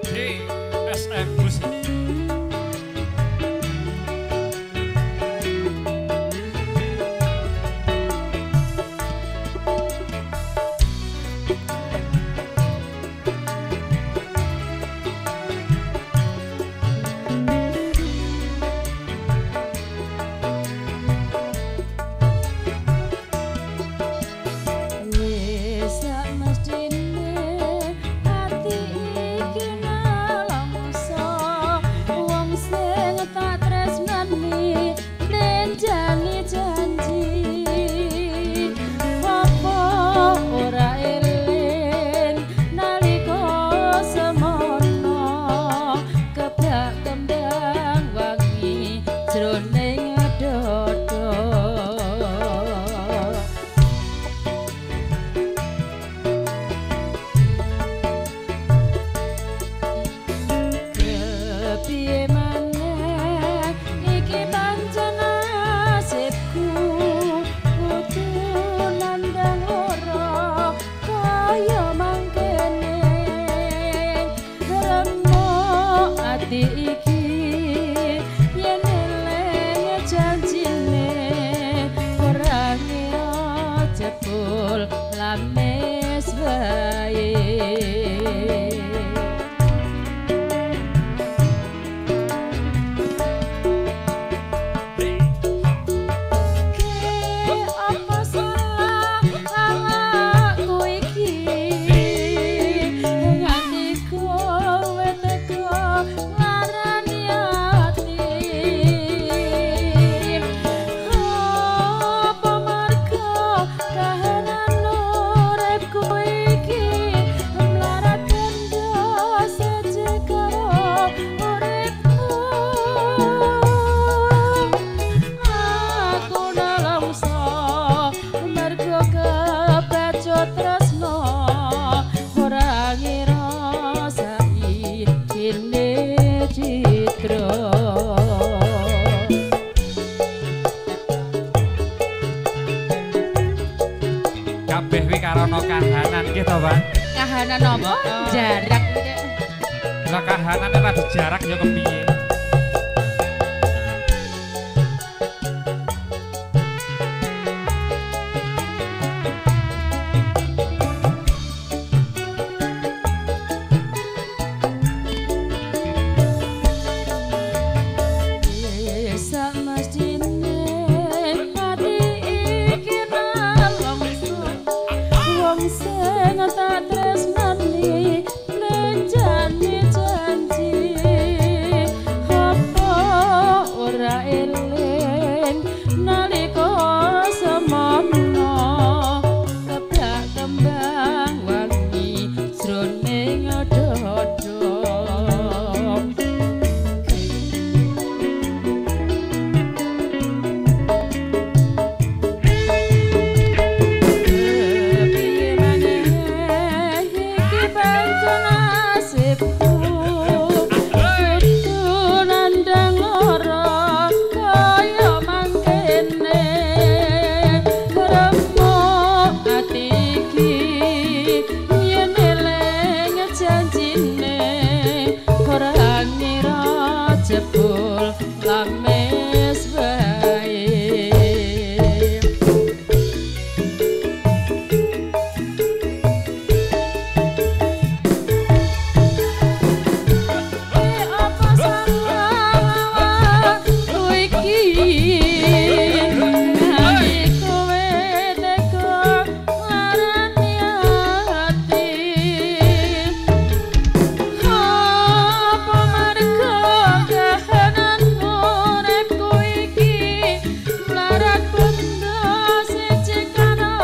DSM Musik. Lames wae. Apa salah aku iki nganti kowe teko larani ati? Apa marga kahanan uripku iki mlarat kendo seje karo uripmu? Aku nelongso mergo kebacut tresno, ora ngira saikine citra. Kabeh kuwi karana kahanan nggih to, Pak? Kahanan apa? Jarak. Lah kahanane ora dijarak ya kepiye? Sing tak tresnani lenjani janji, apa ora eling nalika semono kebak kembang wangi jroning dada? Jebul lames wae. Apa salah aku iki nganti kowe teko larani ati? Apa marga kahanan uripku iki mlarat benda siji karo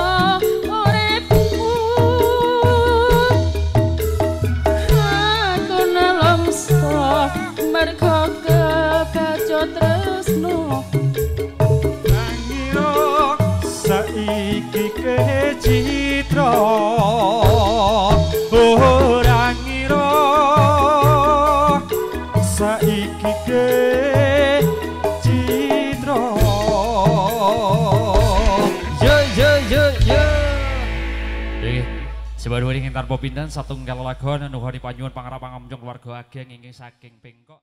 uripmu? Aku nelongso mergo kebacut tresno, ngira saiki kecitra, ora ngira saiki kecitra. Yo yo yo yo. Iki Sebab ing tanpa pinten satunggal lagon nuhoni panyuwun pangarep pangamjong keluarga ageng ingkang saking Pengkok.